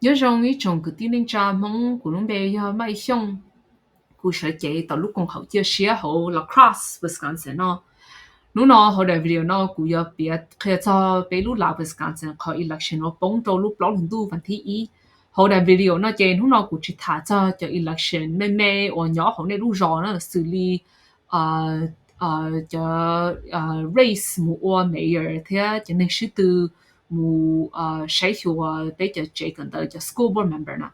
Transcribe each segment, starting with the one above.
Nyob zoo ib tsoom kwv tij neej tsa Hmoob, kuv lub npe yog Maiv Xyooj. Kuv sawv cev tau lub koom haum ciaj siab hauv La Crosse, Wisconsin no. Hnub no hauv daim video no kuv yuav piav qhia txog peb lub lav Wisconsin qhov election uas poob rau lub plaub hlis ntuj vas thib ib. Hauv daim video no ces hnub no kuv tsis tham txog cov election me me uas nyob hauv nej lub zos na, xws li cov race mus ua mayor thiab cov neeg sib tw mus saib xyuas peb cov tsev kawm ntawv, cov school board member na.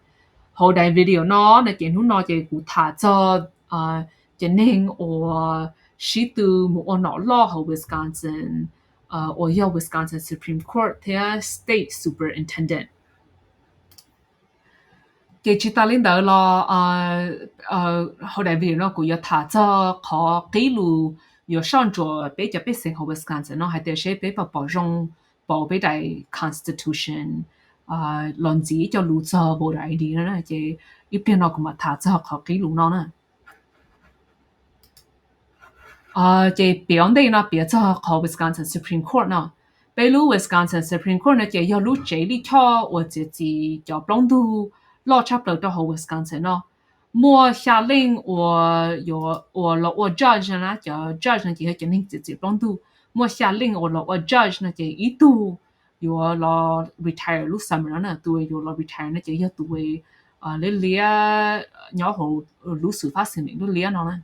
Hauv daim video no no ces hnub no ces kuv tham txog cov neeg uas sib tw mus ua nom loj hauv Wisconsin, uas yog Wisconsin Supreme Court thiab State Superintendent. Ces tsis tas li ntawd los hauv daim video no kuv yuav tham txog qhov qib lus yuav soj ntsuam peb cov pej xeem hauv Wisconsin no hais tias seb peb puas pom zoo pauv peb daim constitution los ntxiv cov lus txog voter I D no na. Ces ib pliag no kuv mam tham txog qhov qib lus no na. Ces piav ua ntej no piav txog qhov Wisconsin Supreme Court no. Peb lub Wisconsin Supreme Court no ces yog lub tsev lij choj uas txiav txim cov plaub ntug loj tshaj plaws rau hauv Wisconsin no. Muaj xya leej uas los ua judge na, cov judge no ces yog cov neeg txiav txim plaub ntug. Muaj xya leej uas los ua judge no ces ib tug yuav los retire lub summer no na, tus yuav los retire no ces yog tus liab liab nyob hauv lub xwm fab xwm nim liab liab no na.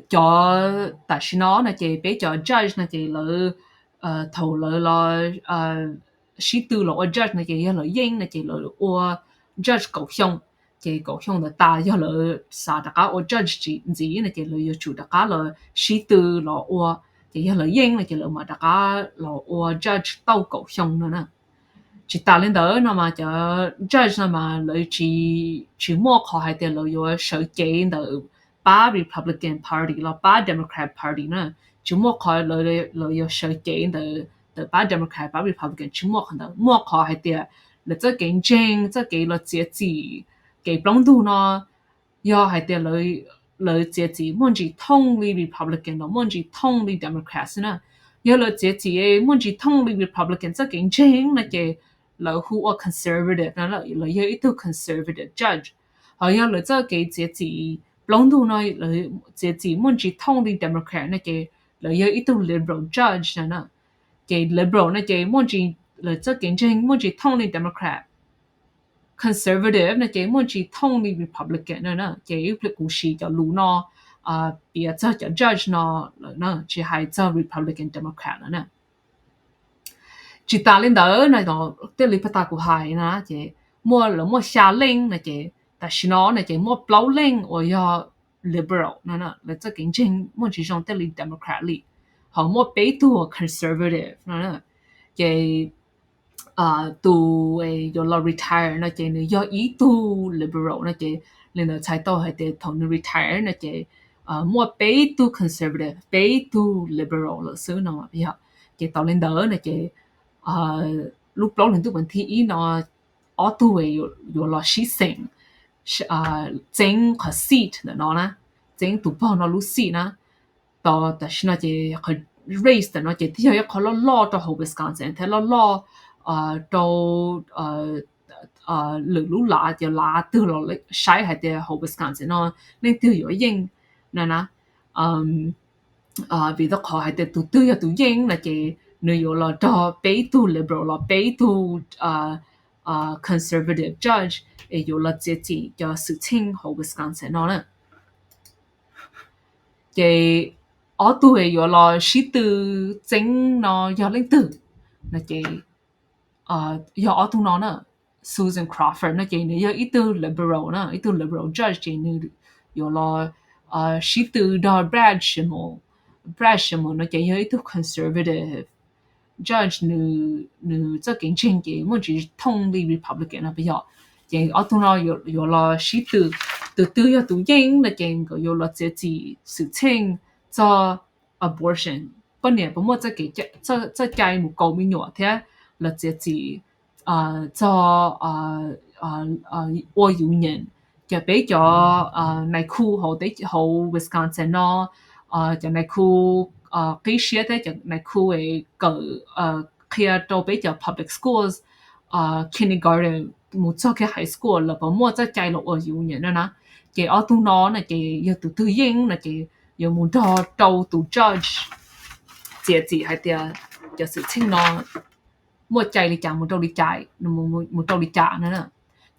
Cov tam sim no no ces peb cov judge no ces lawv thaum lawv los sib tw los ua judge no ces yog lawv yeej no ces lawv ua judge kaum xyoo. Ces kaum xyoo ntawd tas yog lawv xav rov qab ua judge ntxiv no ces lawv yuav tsum rov qab los sib tw los ua. Ces yog lawv yeej no ces lawv mam rov qab los ua judge tau kaum xyoo no na. Tsis tas li ntawd no mas cov judge no mas lawv tsis muaj qhov hais tias lawv yuav sawv cev ntawm pab Republican Party los pab Democrat Party na. Tsis muaj qhov lawv yuav sawv cev ntawm pab Democrat pab Republican, tsis muaj qhov ntawd. Muaj qhov hais tias lawv txoj kev ntseeg, txoj kev los txiav txim kev plaub ntug no yog hais tias lawv txiav txim muaj ntsis thooj li Republican los muaj ntsis thooj li Democrat xwb na. Yog lawv txiav txim muaj ntsis thooj li Republican txoj kev ntseeg no ces lawv hu ua conservative no, lawv yog ib tug conservative judge. Ho yog lawv txoj kev txiav txim plaub ntug no, lawv txiav txim muaj ntsis thooj li Democrat no ces lawv yog ib tug liberal judge no na. Ces liberal no ces muaj ntsis, lawv txoj kev ntseeg muaj ntsis thooj li Democrat. Conservative no ces muaj ntsis thooj li Republican no na. Ces ib pliag kuv siv cov lus no piav txog cov judge no lawm na, tsis hais txog Republican Democrat lawm na. Tsis tas li ntawd no, thiaj li pag tas kuv hais na ces muaj, lawv muaj xya leej no ces tam sim no no ces muaj plaub leej uas yog liberal no, lawv txoj kev ntseeg muaj ntsis zoo thiaj li Democrat li. Ho muaj peb tug conservative no. Ces tus yuav los retire no ces nws yog ib tug liberal no ces li ntawd txhais tau hais tias thaum nws retire no ces muaj peb tug conservative, peb tug liberal lawm xwb no yog. Ces tau li ntawd no ces lub plaub hlis ntuj vas thib ib no ob tug yuav los sib xeem txeeb qhov seat ntawm no na, txeeb tus pog no lub seat na. Tam sim no ces qhov race ntawm no ces twb yog ib qho loj loj rau hauv Wisconsin thiab loj loj rau lwm lub lav, cov lav twg los saib hais tias hauv Wisconsin no leej twg yuav yeej no na. Vim rau qhov hais tias tus twg yog tus yeej no ces nws yuav los nrog peb tug liberal los peb tug conservative judge es yuav los txiav txim cov xwm txheej hauv Wisconsin no na. Ces ob tug yuav los sib tw txeeb no yog leej twg no ces yog ob tug no na. Susan Crawford no ces nws yog ib tug liberal na, ib tug liberal judge ces nws yuav los sib tw nrog Brad Schimel. Brad Schimel no ces yog ib tug conservative judge, nws, nws txoj kev ntseeg ces muaj ntsis thooj li Republican no puas yog. Ces ob tug no yuav los sib tw, tus twg yog tus yeej no ces nkawd yuav los txiav txim xwm txheej txog abortion, poj niam puas muaj txoj cai mus kaus me nyuam thiab los txiav txim txog ua union, cov peb cov nais khu hauv, hauv Wisconsin no, cov nais khu qib siab thiab cov nais khu kawm qhia rau peb cov public schools, kindergarten mus txog kiag high school lawv puas muaj txoj cai los ua union no na. Ces ob tug no no ces yog tus twg yeej no ces yuav mus nrog rau tus judge txiav txim hais tias cov xwm txheej no muaj cai li cas mus rau li cas, mus rau li cas no.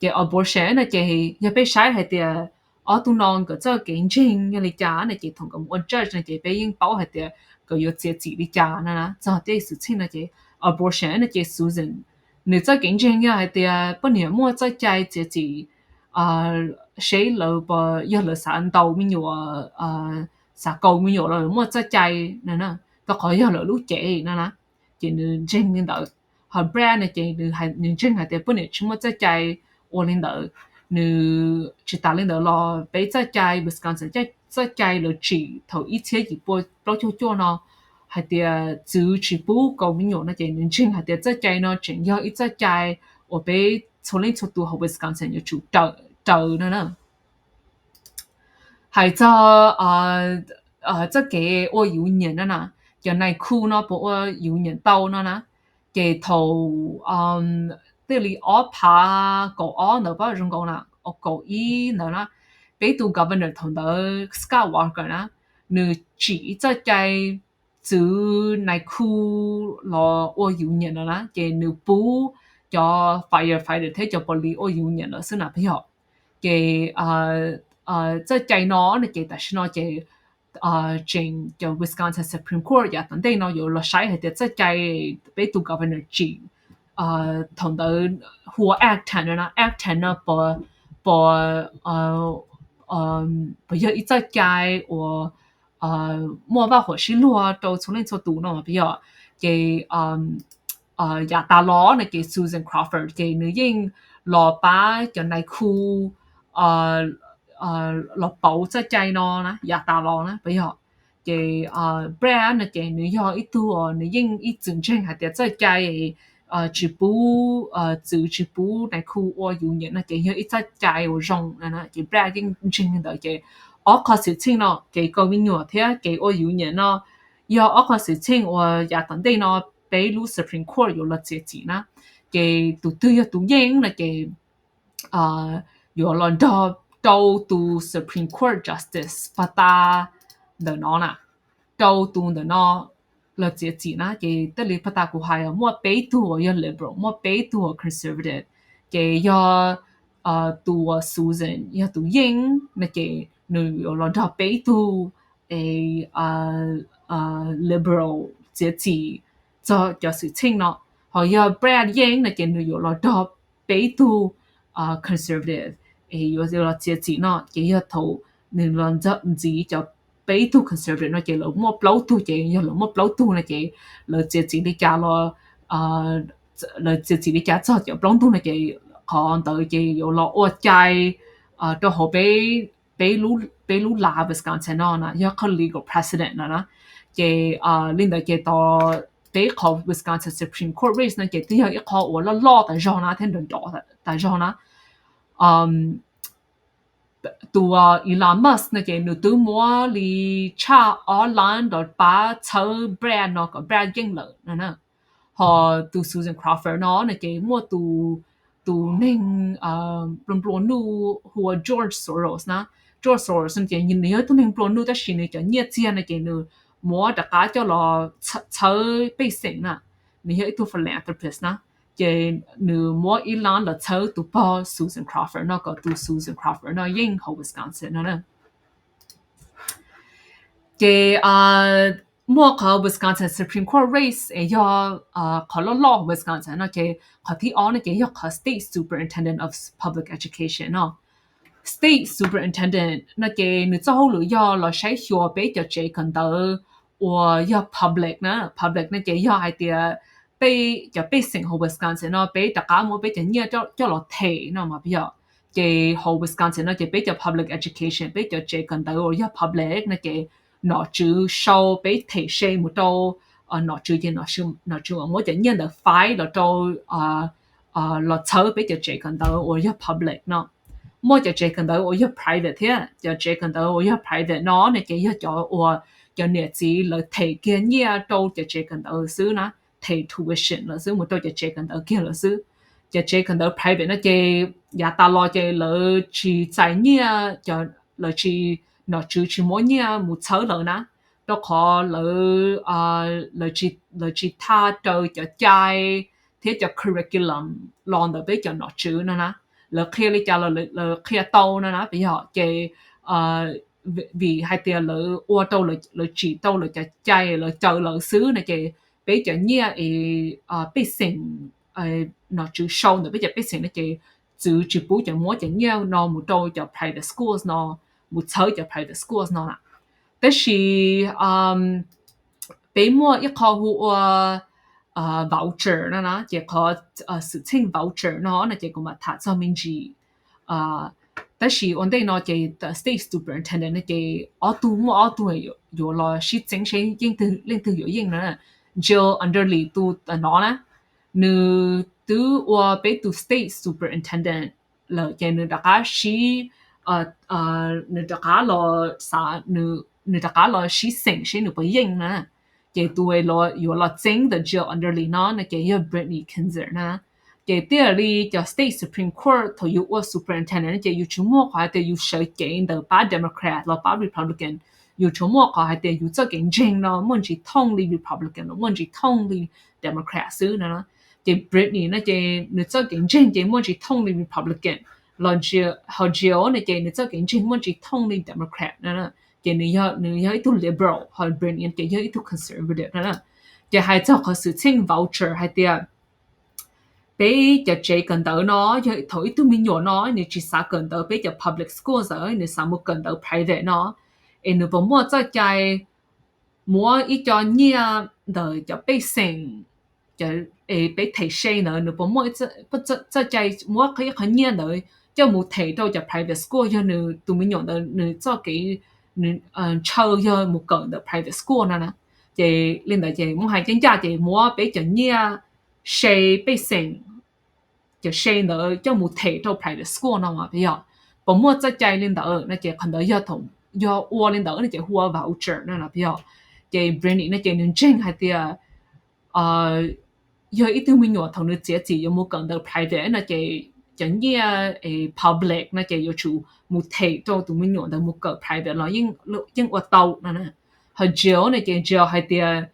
Ces abortion no ces yog peb saib hais tias ob tug no nkawd txoj kev ntseeg yog li cas no ces thaum nkawd mus ua judge no ces peb yeej paub hais tias nkawd yuav txiav txim li cas no na. Txog tej xwm txheej no ces abortion no ces Susan nws txoj kev ntseeg yog hais tias poj niam muaj txoj cai txiav txim seb lawv puas, yog lawv xav ntaus me nyuam, xav kaus me nyuam los lawv muaj txoj cai no na, rau qhov yog lawv lub cev no na. Ces nws ntseeg li ntawd. Ho Brad no ces nws ntseeg hais tias poj niam tsis muaj txoj cai ua li ntawd. Nws tsis tas li ntawd los peb txoj cai Wisconsin txoj cai lawv tsim thaum ib txhiab yim pua plaub caug cuaj no hais tias txwv tsis pub kaus me nyuam no ces nws ntseeg hais tias txoj cai no tseem yog ib txoj cai uas peb txhua leej txhua tus hauv Wisconsin yuav tsum raws no na. Hais txog txoj kev ua union no na, cov nais khu no puas ua union tau no na, ces thaum twb li ob phav kaum ob ntawd pab zoo nkaus na, kaum ib ntawd na, peb tus governor thaum ntawd Scott Walker na, nws tsim ib txoj cai txwv nais khu los ua union no na, ces nws pub cov firefighter thiab cov police ua union lawm xwb na peb yog. Ces txoj cai no no ces tam sim no ces tseem cov Wisconsin Supreme Court yav tom ntej no yuav los saib hais tias txoj cai peb tus governor tsim thaum ntawd hu ua Act ten no, Act ten no puas, puas yog ib txoj cai uas muaj vaj huam sib luag rau txhua leej txhua tus no peb yog. Ces yav tas los no ces Susan Crawford ces nws yeej los pab cov nais khu los pauv txoj cai no na, yav tas los na peb yog. Ces Brad no ces nws yog ib tug uas nws yeej ib txwm ntseeg hais tias txoj cai tsis pub, txwv tsis pub nais khu ua union no ces yog ib txoj cai uas zoo no, ces Brad yeej ntseeg li ntawd. Ces ob qho xwm txheej no, kev kaus me nyuam thiab kev ua union no, yog ob qho xwm txheej uas yav tom ntej no peb lub Supreme Court yuav los txiav txim na. Ces tus twg yog tus yeej no ces yuav los nrog rau tus Supreme Court Justice pag tas ntawm no na, rau tus ntawm no los txiav txim na. Ces thiaj li pag tas kuv hais muaj peb tug uas yog liberal, muaj peb tug uas conservative. Ces yog tus uas Susan yog tus yeej no ces nws yuav los nrog peb tug liberal txiav txim txog cov xwm txheej no. Ho yog Brad yeej no ces nws yuav los nrog peb tug conservative es yuav los txiav txim no. Ces yog thaum nws los ntxiv cov peb tug conservative no ces lawv muaj plaub tug, ces yog lawv muaj plaub tug no ces lawv txiav txim li cas los, lawv txiav txim li cas txog cov plaub ntug no ces qhov ntawd ces yuav los ua cai rau hauv peb, peb lub lav Wisconsin no na, yog qhov legal precedent no na. Ces li ntawd ces tos peb qhov Wisconsin Supreme Court race no ces twb yog ib qho uas loj loj tas zog na thiab nrov nrov tas zog na. Tus Elon Musk no ces nws twb muab li tshaj ob lab nrov pab txhawb Brad no kom Brad yeej lawm no na. Ho tus Susan Crawford no no ces muaj tus, tus neeg nplua nplua nuj hu ua George Soros na. George Soros no ces nws yog ib tug neeg nplua nuj tab sis nws cov nyiaj txiag no ces nws muab rov qab coj los txhawb pej xeem na. Nws yog ib tug philanthropist na. Ces nws muab ib lab los txhawb tus pog Susan Crawford no kom tus Susan Crawford no yeej hauv Wisconsin no na. Ces muaj qhov Wisconsin Supreme Court race es yog qhov loj loj Wisconsin no ces qhov thib ob no ces yog qhov State Superintendent of Public Education no. State Superintendent no ces nws txoj hauj lwm yog los saib xyuas peb cov tsev kawm ntawv uas yog public na. Public no ces yog hais tias peb cov pej xeem hauv Wisconsin no peb rov qab muab peb cov nyiaj coj los them no mas peb yog. Ces hauv Wisconsin no ces peb cov public education, peb cov tsev kawm ntawv uas yog public no ces nom tswv sau peb them se mus rau nom tswv ces nom tswv muab cov nyiaj ntawd faib los rau, los txhawb peb cov tsev kawm ntawv uas yog public no. Muaj cov tsev kawm ntawv uas yog private thiab. Cov tsev kawm ntawv uas yog private no no ces yog cov uas cov niam txiv lawv them kiag nyiaj rau cov tsev kawm ntawv xwb na. them tuition lawm xwb, mus rau cov tsev kawm ntawv kiag lawm xwb. Cov tsev kawm ntawv private no ces yav tas los ces lawv tsis txais nyiaj, lawv tsis, nom tswv tsis muab nyiaj mus txhawb lawv na, rau qhov lawv, lawv tsis thaj raws cov cai thiab cov curriculum los ntawm peb cov nom tswv no na. Lawv qhia li cas los lawv qhia tau no na, yog ces vim hais tias lawv ua rau, lawv tsim rau lawv cov cai lawv caw lawv xwb no ces peb cov nyiaj es pej xeem, nom tswv sau ntawm peb cov pej xeem no ces txwv tsis pub cov, muab cov nyiaj no mus rau cov private schools no, mus txhawb cov private schools no na. Tab sis peb muaj ib qho hu ua voucher no na, ces qhov xwm txheej voucher no no ces kuv mam tham txog me ntsis. Tab sis ua ntej no ces state superintendent no ces ob tug, muaj ob tug yuav los sib txeeb seb leej twg yuav yeej na. Jill Underly tus no na, nws twb ua peb tus state superintendent lawm ces nws rov qab sib, nws rov qab los, nws rov qab los sib xeem seb nws puas yeej na. Ces tus yuav los txeeb ntawm Jill Underly no no ces yog Brittany Kinzer na. Ces thiaj li cov state Supreme Court thaum yus ua superintendent no ces yus tsis muaj qhov hais tias yus sawv cev ntawm pab Democrat los pab Republican. Yus tsuas muaj qhov hais tias yus txoj kev ntseeg no muaj ntsis thooj li Republican los muaj ntsis thooj li Democrat xwb no. Ces Brittany no ces nws txoj kev ntseeg ces muaj ntsis thooj li Republican, ho Jill no ces nws txoj kev ntseeg muaj ntsis thooj li Democrat no. Ces nws yog ib tug liberal, ho Brittany ces yog ib tug conservative no. Ces hais txog qhov xwm txheej voucher hais tias peb cov tsev kawm ntawv no, yog thaum ib tug me nyuam no nws tsis xav kawm ntawv peb cov public school ntawd, nws xav mus kawm ntawv private no, es nws puas muaj txoj cai muab ib co nyiaj ntawm cov pej xeem, es peb them se ntawd, nws puas muaj txoj cai muab ib qho nyiaj ntawd coj mus them rau cov private school yog nws tus me nyuam ntawd nws txoj kev, nws ntshaw yog mus kawm ntawm private school no na. Ces li ntawd ces muab hais ncaj ncaj ces muab peb cov nyiaj se pej xeem, cov se ntawd coj mus them rau private school no mas yog, puas muaj txoj cai li ntawd no ces qhov ntawd yog, yog ua li ntawd no ces hu ua voucher no no yog. Ces Brittany no ces nws ntseeg hais tias yog ib tug me nyuam thaum nws txiav txim yuav mus kawm ntawv private no ces cov nyiaj public no ces yuav tsum mus them rau tus me nyuam ntawd mus kawm private los yeej ua tau no. Ho Jill no ces Jill hais tias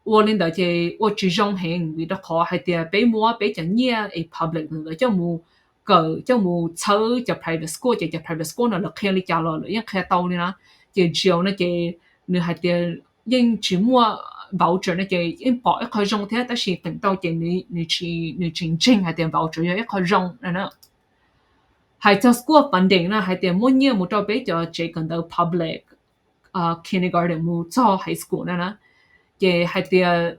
ua li ntawd ces ua tsis zoo heev vim rau qhov hais tias peb muab peb cov nyiaj es public ntawd coj mus kawm, coj mus txhawb cov private school ces cov private school no lawv qhia li cas los lawv yeej qhia tau li na. Ces Jill no ces nws hais tias yeej tsis muaj voucher no ces yeej pom ib qho zoo thiab tab sis feem ntau ces nws tsis ntseeg hais tias voucher yog ib qho zoo no na. Hais txog school funding no hais tias muab nyiaj mus rau peb cov tsev kawm ntawv public, kindergarten mus txog high school no na. Ces hais tias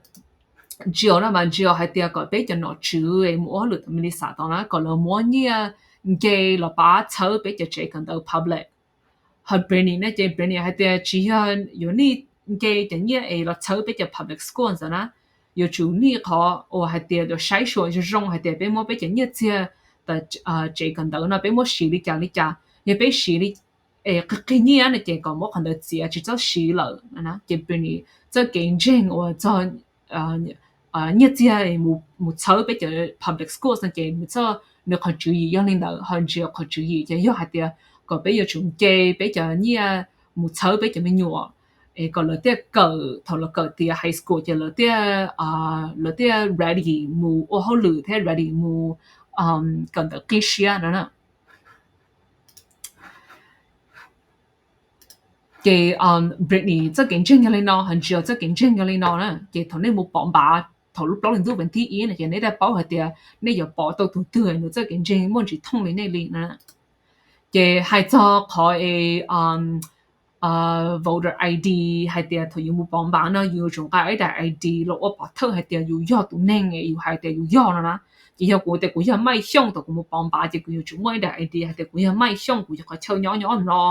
Jill no mas Jill hais tias kom peb cov nom tswv mus ua hauj lwm tom Minnesota tod na kom lawv muab nyiaj nce los pab txhawb peb cov tsev kawm ntawv public. Ho Brittany no ces Brittany hais tias tsis yog yuav nij nce cov nyiaj es los txhawb peb cov public school ntawd na, yuav tsum nij qhov uas hais tias yuav saib xyuas zoo zoo hais tias peb muab peb cov nyiaj txiag tsev kawm ntawv no peb muab siv li cas li cas. Yog peb siv li es qig qig nyiaj no ces kom muab qhov ntawd txiav tsis txhob siv lawm. Ces Brittany txoj kev ntseeg uas txog nyiaj txiag mus txhawb peb cov public schools no ces nws txoj, nws qhov tswv yim yog li ntawd, ho Jill qhov tswv yim ces yog hais tias kom peb yuav tsum nce peb cov nyiaj mus txhawb peb cov me nyuam es kom lawv thiaj kawm, thaum lawv kawm tiav high school ces lawv thiaj, lawv thiaj ready mus ua hauj lwm thiab ready mus kawm ntawv qib siab no na. Ces Brittany txoj kev ntseeg yog li no, ho Jill txoj kev ntseeg yog li no na. Ces thaum nej mus pom npav thaum lub plaub hlis ntuj vas thib ib no ces nej thiaj paub hais tias nej yuav pom tau tus twg nws txoj kev ntseeg muaj ntsis thooj li nej li na. Ces hais txog qhov es voter I D, hais tias thaum yus mus pov npav no yus yuav tsum nqa ib daim I D los ua pov thawj hais tias yus yog tus neeg es yus hais tias yus yog no na. Ces yog kuv tias kuv yog Maiv Xyooj, thaum kuv mus pov npav ces kuv yuav tsum muaj ib daim I D hais tias kuv yog Maiv Xyooj, kuv yog qhov chaw nyob nyob no,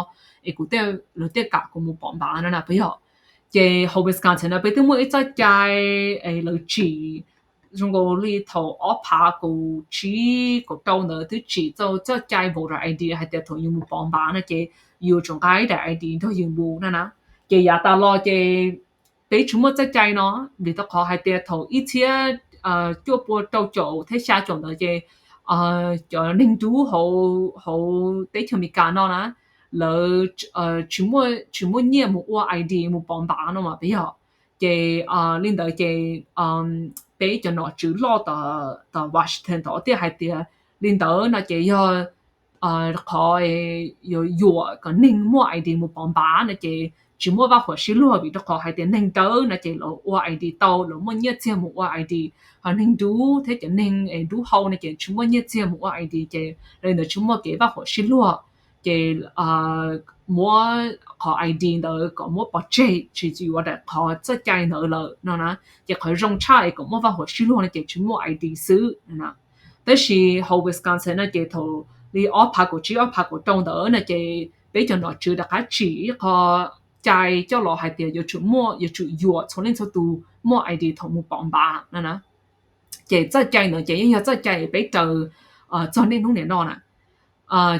es kuv, lawv thiaj kam kuv mus pov npav no na puas yog? Ces hauv Wisconsin no peb twb muaj ib txoj cai es lawv tsim zoo nkaus li thaum ob phav kaum tsib kaum rau ntawd twb tsim txoj cai voter I D hais tias thaum yus mus pov npav no ces yus yuav tsum nqa ib daim I D nrog yus mus no na. Ces yav tas los ces peb tsis muaj txoj cai no, vim rau qhov hais tias thaum ib txhiab cuaj pua rau caum thiab xya caum ntawd ces cov neeg dub hauv teb chaws Amelikas no na, lawv tsis muaj nyiaj mus ua ID mus pov npav no mas peb yog. Ces li ntawd ces peb cov nom tswv loj tom Washington tod thiaj hais tias li ntawd no ces yog qhov yuav yuam kom neeg muaj ID mus pov npav no ces tsis muaj vaj huam sib luag, vim rau qhov hais tias neeg dawb no ces lawv ua ID tau, lawv muaj nyiaj txiag mus ua ID, ho neeg dub thiab cov neeg dub hau no ces tsis muaj nyiaj txiag mus ua ID, ces li ntawd tsis muaj kev vaj huam sib luag. Ces muab qhov ID ntawd kom muab pov tseg, tsis yuav daim qhov txoj cai ntawd lawm no na. Ces qhov zoo tshaj es kom muaj vaj huam sib luag no ces tsis muaj ID xwb no. Tab sis hauv Wisconsin no ces thaum li ob phav kaum tsib ob phav kaum rau ntawd no ces peb cov nom tswv rov qab tsim ib qho cai coj los hais tias yuav tsum muaj, yuav tsum yuam txhua leej txhua tus muaj ID thaum mus pov npav no na. Ces txoj cai ntawd ces yeej yog txoj cai peb raws txog niaj hnub niam no na.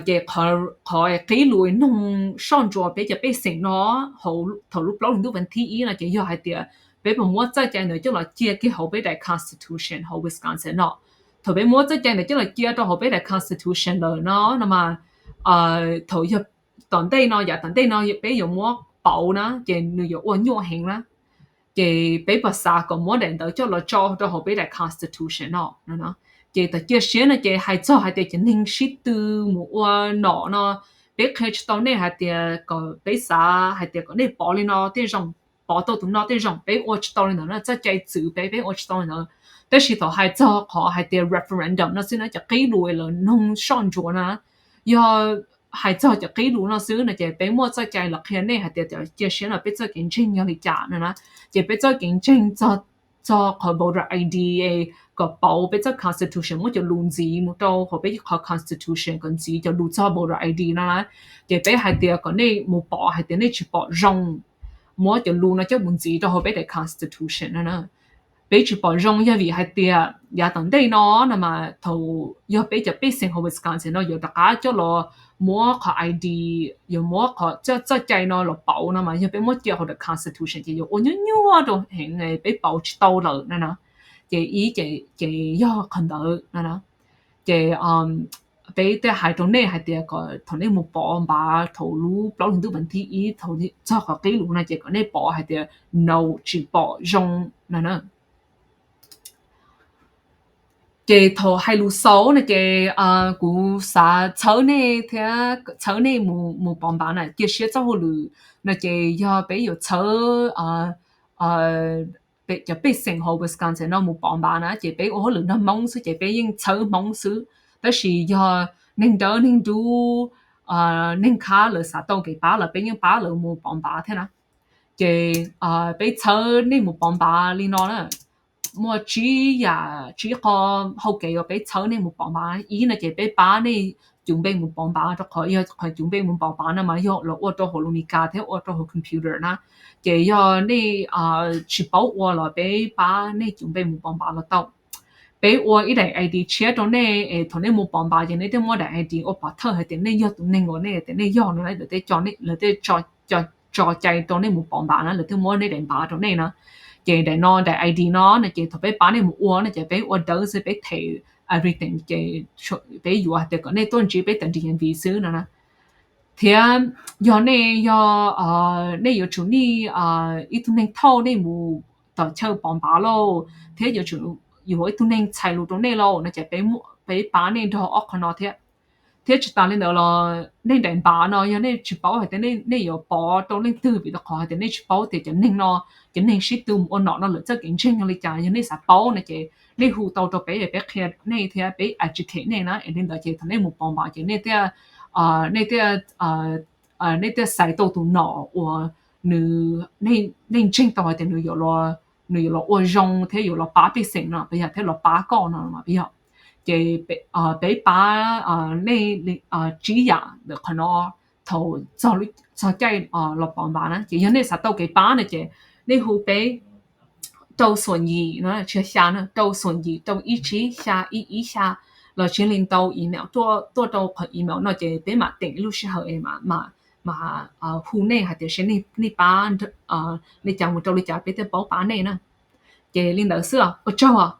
Ces qhov qib lus noog soj ntsuas peb cov pej xeem no thaum lub plaub hlis ntuj vas thib ib no ces yog hais tias peb puas muab txoj cai ntawd coj los cia kiag hauv peb daim constitution hauv Wisconsin no. Thaum peb muab txoj cai ntawd coj los cia rau hauv peb daim constitution lawm no no mas thaum yog tom ntej no, yav tom ntej no peb yuav muab pauv na ces nws yuav ua nyuaj heev na. Ces peb puas xav kom muab daim ntawd coj los tso rau hauv peb daim constitution no no? Ces tom cia siab no ces hais txog hais tias cov neeg sib tw mus ua nom no, peb qhia tsis tau nej hais tias kom peb xav hais tias kom nej pov li no thiaj zoo, pov tau tus no thiaj zoo, peb ua tsis tau li ntawd na, txoj cai txwv peb, peb ua tsis tau li ntawd. Tab sis thaum hais txog qhov hais tias referendum no xwb na, cov qib lus lawv noog soj ntsuas na, yog hais txog cov qib lus no xwb no ces peb muaj txoj cai los qhia nej hais tias tom cia siab no peb txoj kev ntseeg yog li cas no na. Ces peb txoj kev ntseeg txog qhov voter ID kom pauv peb txoj constitution, muab cov lus ntxiv mus rau hauv peb qhov constitution kom ntxiv cov lus txog voter ID no na. Ces peb hais tias kom nej mus pov hais tias nej tsis pom zoo, muab cov lus no coj mus ntxiv rau hauv peb daim constitution no na. Peb tsis pom zoo yog vim hais tias yav tom ntej no no mas thaum yog peb cov pej xeem hauv Wisconsin no yuav rov qab coj los muab qhov ID, yuav muab qhov txoj cai no los pauv no mas yog peb muab cia hauv daim constitution ces yuav ua nyuaj nyuaj rau heev, peb pauv tsis tau lawm no na. Ces ib ces yog qhov ntawd no na. Ces peb thiaj hais rau nej hais tias kom thaum nej mus pov npav thaum lub plaub hlis ntuj vas thib ib thaum txog qhov qib lus no ces kom nej pov hais tias no, tsis pom zoo no na. Ces thaum hais lus xaus no ces kuv xav txhawb nej thiab txhawb nej mus pov npav na, cia siab txoj hauj lwm no ces yog peb yuav txhawb cov pej xeem hauv Wisconsin no mus pov npav na ces peb ua hauj lwm nrog Hmoob xwb ces peb yeej txhawb Hmoob xwb. Tab sis yog neeg dawb neeg dub, neeg khab lawv xav tau kev pab los peb yeej pab lawv mus pov npav thiab na. Ces peb txhawb nej mus pov npav li no na. Muaj tsib yam, tsib qho hau kev uas peb txhawb nej mus pov npav. Ib no ces peb pab nej cug npe mus pov npav, rau qhov yog qhov cug npe mus pov npav no mas yog los ua rau hauv lus Meskas thiab ua rau hauv computer na. Ces yog nej tsis paub ua los peb pab nej cug npe mus pov npav los tau. Peb ua ib daim ID tshiab rau nej es thaum nej mus pov npav ces nej thiaj muaj daim ID ua pov thawj hais tias nej yog tus neeg uas nej tias nej yog no, lawv thiaj tso cai rau nej mus pov npav na, lawv thiaj muab nej daim npav rau nej na. Ces daim no, daim ID no no ces thaum peb pab nej mus ua no ces peb ua dawb xwb, peb them everything ces peb yuav hais tias kom nej tuaj ntsib peb tom DMV xwb no na. Thiab yog nej yog nej yuav tsum nij ib tug neeg thauj nej mus tom chaw pov npav lauj, thiab yuav tsum yuav ib tug neeg txhais lus rau nej lauj no ces peb pab nej nrog ob qho no thiab. Thiab tsis tas li ntawd los nej daim npav no yog nej tsis paub hais tias nej yuav pov rau leej twg vim rau qhov hais tias nej tsis paub tias cov neeg no, cov neeg sib tw mus ua nom no lawv txoj kev ntseeg yog li cas, yog nej xav paub no ces nej hu tau rau peb, peb qhia nej thiab peb educate nej na. Es li ntawd ces thaum nej mus pov npav ces nej thiaj, nej thiaj, nej thiaj xaiv tau tus nom uas nws, nej ntseeg tau hais tias nws yuav los ua zoo thiab yuav los pab pej xeem no peb yog, thiab los pab koj no peb yog. Ces peb pab nej tsib yam ntawm qhov no thaum txog caij los pov npav na. Ces yog nej xav tau kev pab no ces nej hu peb rau xoom yim no, tsis yog xya no, rau xoom yim rau ib tsib xya ib ib xya, los tsis li ntau email tuaj rau qhov email no ces peb mam teem ib lub sij hawm es mam mas hu nej hais tias seb nej pab li cas mus rau li cas peb thiaj paub pab nej na. Ces li ntawd xwb, ua tsaug os.